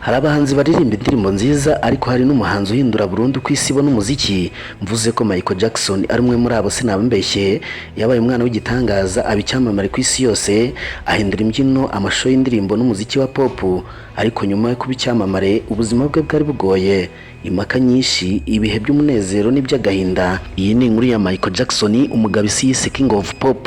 Hari abahanzi baririmba indirimbo nziza, ariko hari n'umuhanzi uhindura burundu ku isi ibona umuziki. Mvuze ko Michael Jackson ari umwe muri abo, sinaba mbeshye. Yabaye umwana w'igitangaza, aba icyamamare ku isi yose, ahindura imbyino, amashusho y'indirimbo n'umuziki wa pop. Ariko nyuma yo kuba icyamamare, ubuzima bwe bwari bugoye, impaka nyinshi, ibihe by'umunezero n'iby'agahinda. Iyi ni inkuru ya Michael Jackson, umugabo isi yise King of Pop.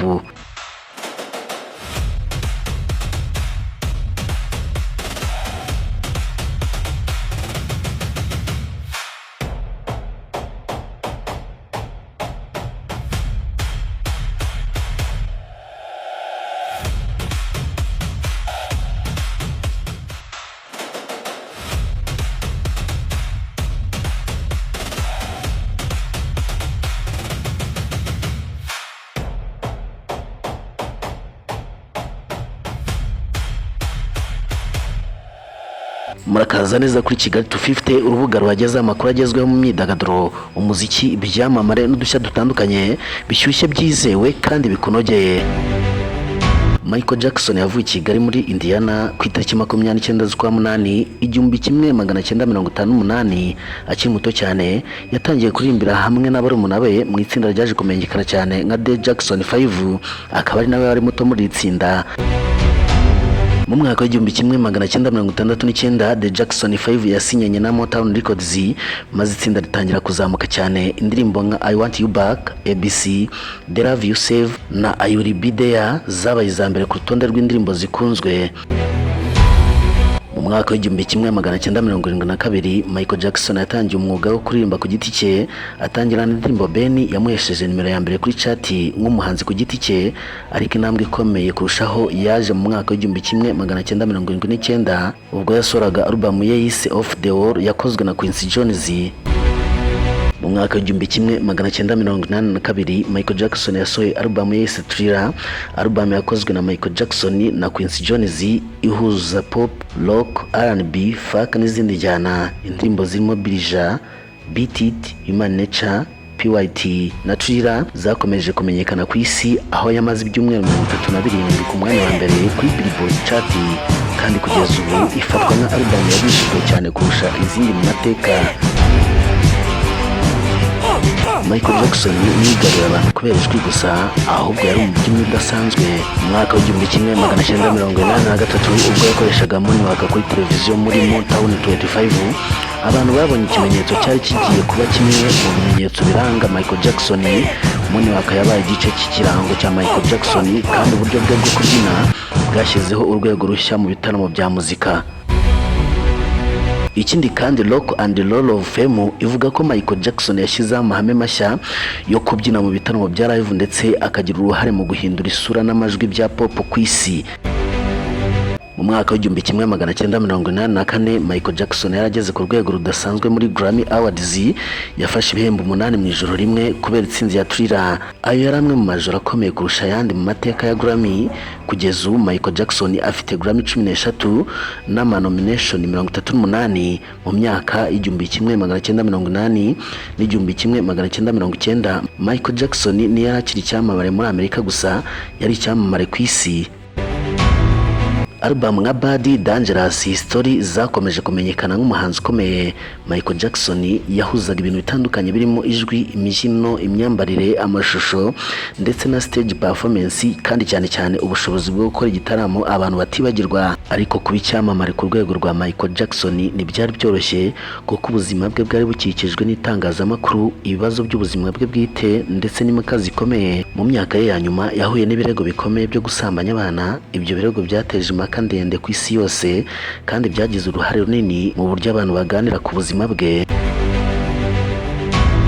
Murakaza neza kuri Kigali 250, urubuga rubagezaho amakuru agezweho mu myidagaduro, umuziki, ibyamamare n'udushya dutandukanye bishyushye, byizewe kandi bikunogeye. Michael Jackson yavuye i Kigali muri Indiana ku itariki 29 z'ukwa munani 1958. Akiri muto cyane yatangiye kuririmbira hamwe na barumuna be mu itsinda ryaje kumenyekana cyane nka The Jackson 5, akaba ari nawe wari muto muri iri tsinda. Mu mwaka wa 1969, The Jackson 5 yasinyanye na Motown Records, maze itsinda ritangira kuzamuka cyane. Indirimbo nka I Want You Back, ABC, The Love You Save na I Will Be There zabaye iza mbere ku rutonde rw'indirimbo zikunzwe. Mu mwaka wa 1972, Michael Jackson yatangiye umwuga wo kuririmba ku giti cye, atangirana indirimbo Ben yamuhesheje nimero ya mbere kuri chart nk'umuhanzi ku giti cye. Ariko intambwe ikomeye kurushaho yaje mu mwaka wa 1979, ubwo yasohoraga album ye yise Off the Wall yakozwe na Quincy Jones. Mu mwaka wa 1982, Michael Jackson yasohoye album ye yise Thriller, album yakozwe na Michael Jackson na Quincy Jones, ihuza pop, rock, R&B, funk n'izindi njyana. Indirimbo zirimo Billie Jean, Beat It, Human Nature, PYT na Thriller zakomeje kumenyekana ku isi, aho yamaze ibyumweru 37 ku mwanya wa mbere kuri Billboard chart, kandi kugeza ubu ifatwa nka album yagurishijwe cyane kurusha izindi mu mateka. Michael Jackson ntiyigaruriye abantu kubera ijwi gusa, ahubwo yari umubyinnyi udasanzwe. Mu mwaka wa 1983, ubwo yakoreshaga moonwalk kuri televiziyo muri Motown 25, abantu babonye ikimenyetso cyari kigiye kuba kimwe mu bimenyetso biranga Michael Jackson. Moonwalk yabaye igice cy'ikirango cya Michael Jackson, kandi uburyo bwe bwo kubyina bwashyizeho urwego rushya mu bitaramo bya muzika. Ikindi kandi, Rock and Roll of Fame ivuga ko Michael Jackson yashyizeho amahame mashya yo kubyina mu bitaramo bya live, ndetse akagira uruhare mu guhindura isura n'amajwi bya pop ku isi. Mu mwaka wa 1984, Michael Jackson yarageze ku rwego rudasanzwe muri Grammy Awards. Yafashe ibihembo umunani mu ijoro rimwe kubera intsinzi ya Thriller. Ayo yari amwe mu majoro akomeye kurusha ayandi mu mateka ya Grammy. Kugeza ubu Michael Jackson afite Grammy 13 n'amanomination 38. Mu myaka y'1980 n'1990, Michael Jackson ntiyari akiri icyamamare muri Amerika gusa, yari icyamamare ku isi. Album nka Bad, Dangerous, History zakomeje kumenyekana nk'umuhanzi ukomeye. Michael Jackson yahuzaga ibintu bitandukanye birimo ijwi, imbyino, imyambarire, amashusho ndetse na stage performance, kandi cyane cyane ubushobozi bwo gukora igitaramo abantu batibagirwa. Ariko kuba icyamamare ku rwego rwa Michael Jackson ntibyari byoroshye, kuko ubuzima bwe bwari bukikijwe n'itangazamakuru, ibibazo by'ubuzima bwe bwite ndetse n'impaka zikomeye. Mu myaka ye ya nyuma yahuye n'ibirego bikomeye byo gusambanya abana. Ibyo birego byateje impaka ndende ku isi yose, kandi byagize uruhare runini mu buryo abantu baganira ku buzima bwe.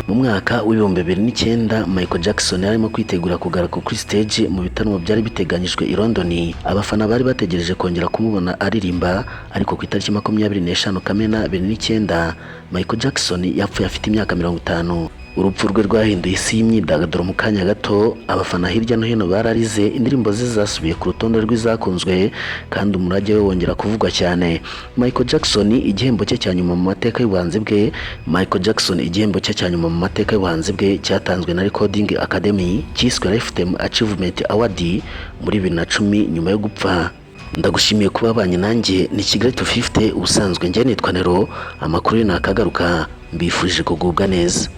Mu mwaka wa 2009, Michael Jackson yarimo kwitegura kugaruka kuri stage mu bitaramo byari biteganyijwe i London. Abafana bari bategereje kongera kumubona aririmba, ariko ku itariki 25 Kamena 2009, Michael Jackson yapfuye afite imyaka 50. Urupfu rwe rwahinduye isi y'imyidagaduro mu kanya gato. Abafana hirya no hino bararize, indirimbo ze zasubiye ku rutonde rw'izakunzwe, kandi umurage we wongera kuvugwa cyane. Michael Jackson igihembo cye cya nyuma mu mateka y'ubuhanzi bwe Michael Jackson igihembo cye cya nyuma mu mateka y'ubuhanzi bwe cyatanzwe na Recording Academy, cyiswe Lifetime Achievement Award muri 2010 nyuma yo gupfa. Ndagushimiye kuba wabanye nanjye. Ni Kigali 250. Ubusanzwe njye nitwa Nero. Amakuru ye nakagaruka. Mbifurije kugubwa neza.